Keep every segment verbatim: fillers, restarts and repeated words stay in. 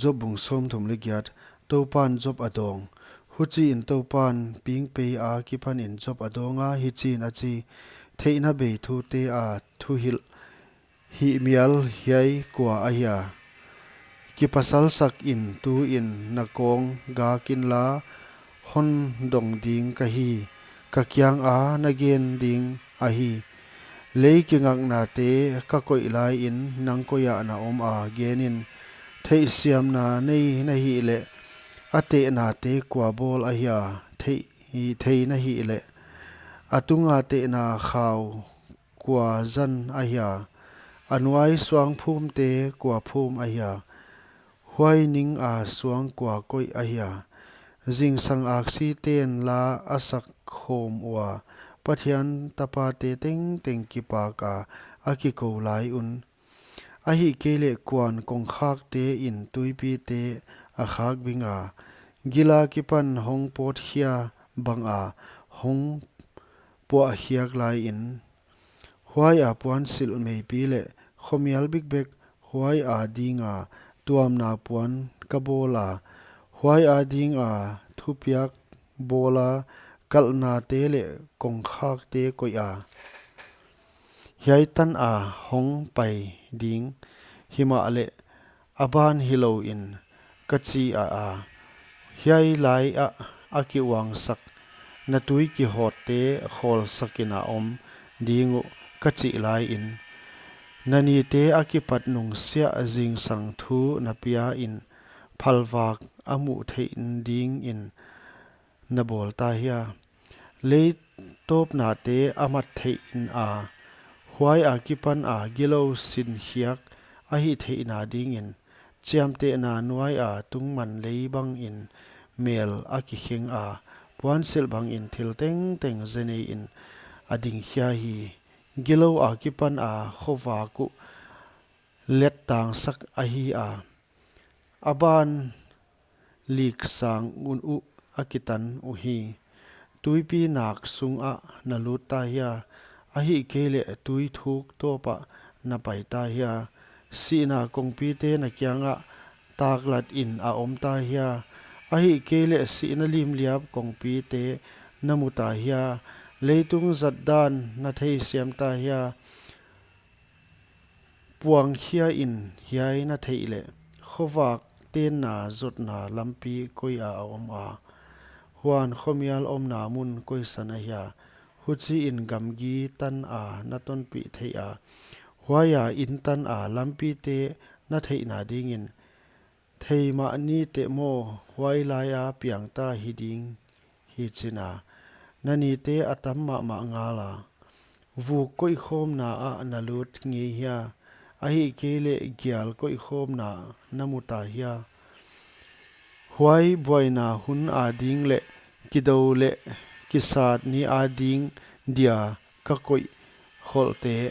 Job bung sawmthum leh giat. Toupan Job a dawng. Huchiin Toupan pingpei akipanin Job a dawnga, hichiin a chi: Theihna bei thute a thuhilh hihmial hiai kua ahia? Kipasalsakin tuin na kawng gak inla, hon dong ding ka hi, ka kianga na gen ding ahi. Lei kingaknate ka koih laiin nang koiah na om a, genin. Theihsiamna nei na hihleh, a tehnate kua bawl ahia? Thei, thei na hihleh, a tunga tehna khau kua zan ahia? A nuai suang phumte kua phum ahia? Huai ninga suang kua koih ahia? Zingsang aksiten la a sak khawm ua, Pathian tapate tengteng kipaka a kikou lai un. Ahihkeileh kuan kongkhaktein tuipite a khak binga, gila kipan hong pawtkhia banga hong puahkhiak laiin? Huaia puansilh meipi leh khomial bikbek, huai adinga tuamna puan ka bawla, huai adinga thupiak bawla, kalhnate leh kongkhakte koiha, hiai tana hong pai ding, himahleh a ban hilouin ka chi a, hiai laiah a kiuangsak na tui kihawtte khawlsakin a om ding uh, ka chih laiin. Na nite a kipat nungsiah zingsang thu na piain, phalvak a muh theih dingin na bawlta hia? Lei tawpnate a mat theihin a, huai akipana gilou sinkhiak a hih theihna dingin, chiamtehna nuaia tungman lei bangin mel a kikhenga, puansilh bangin thil tengteng zeneiin a dingkhia hi. Gilou akipana khovak uh lettangsak ahi a, a ban liksang un uh a kitan uhi. Tuipi nak sungah na lutta hia? Ahihkeileh tui thuk tawpah na paita hia? Sihna kongpite na kiangah taklatin a omta hia? Ahihkeileh sihna limliap kongpite na muta hia? Leitung zatdan na theisiamta hia? Puangkhiain hiai na theih leh, khovak tenna zotna lampi koiha a om a? Huan khomial omna mun koisan ahia? Huchiin gamgi tana na tonpih thei a, huaia inn tana lampite na theihna dingin, thei mah niteh maw, huai laia piangta hi ding hi china, na nite a tam mahmah ngala. Vuk koihkhawmna ah na lut ngei hia? Ahihkeileh gial koihkhawmna na muta hia? Huai buaina hun ading leh kidou leh kisat ni ading dia ka koih kholte,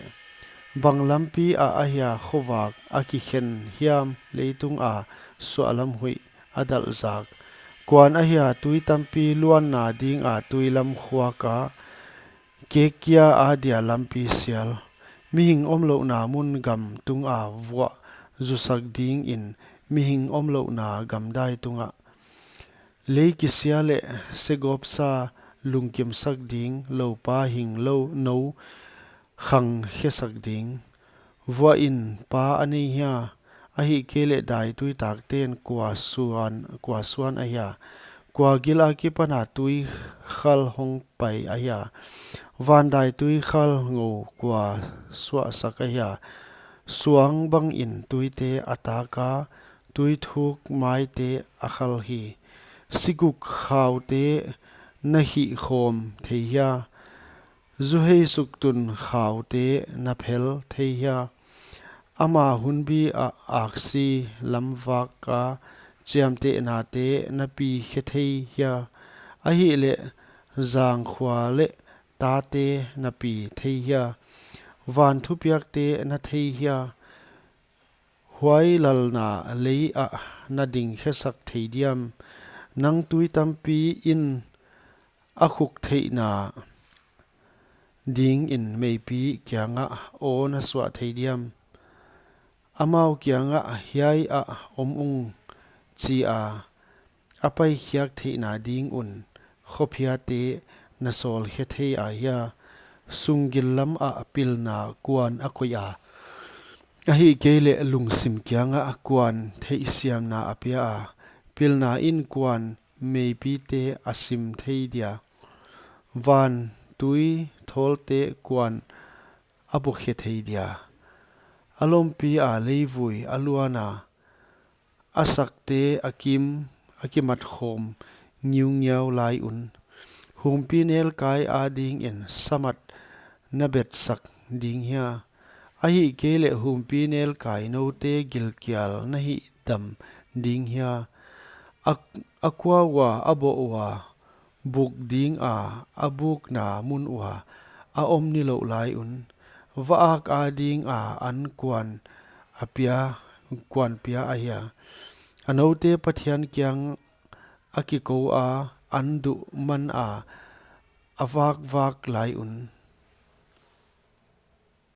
bang lampi ah ahia khovak a kikhen hiam, leitunga suahlam huih a dalhzak? Kuan ahia tui tampi luanna dinga tui lam khuaka, kekkia adia lampi sial? Mihing omlouhna mun gam tunga vuah zusak dingin mihing omlouhna gamdai tungah, lei kisia leh segawpsa lungkimsak ding, loupa hing lou nou khang khesak ding. Vuahin pa a nei hia? Ahihkeileh daitui takten kua suan, kua suan ahia? Kua gil akipana tui khal hong pai ahia? Van daitui khal ngou kua suahsak ahia? Suang bangin tuite a taka, tui thuk maite a khal hi. Siguk khaute na hihkhawm thei hia? Zuhei suktun khaute na phel thei hia? Ama hunbi ah aksi lamvaka chiamtehnate na pi khe thei hia? Ahihleh zangkhua leh tate na pi thei hia? Van thupiakte na thei hia? Huai lalna leiah na dingkhesak thei diam? Nang tui tampi in a khuk theihna dingin meipi kiangah aw na suah thei diam? Amau kiangah hiai ah om ung, chi a, a paikhiak theihna ding un khophiate na sawlkhe thei ahia? Sunggil lam ah pilna kua'n a koih a, ahihkeileh lungsim kiangah kua'n theihsiamna a pia a? Pilna in kua'n meipite a sim thei dia? Van tuithawlte kua'n a bukhe thei dia? A lompi a leivui a luan a, a sakte a kim, a kimat khawm ngiungiau lai un, humpinelkai adingin samat na betsak ding hia? Ahihkeileh humpinelkai noute gilkial na hihdam ding hia? A, a kua ua a boh ua buk ding a, a bukna mun ua a om nilouh lai un, vaak ading a an kua'n a pia, kua'n pia ahia? A noute Pathian kiang a kikou a, an duh man a a vakvak lai un,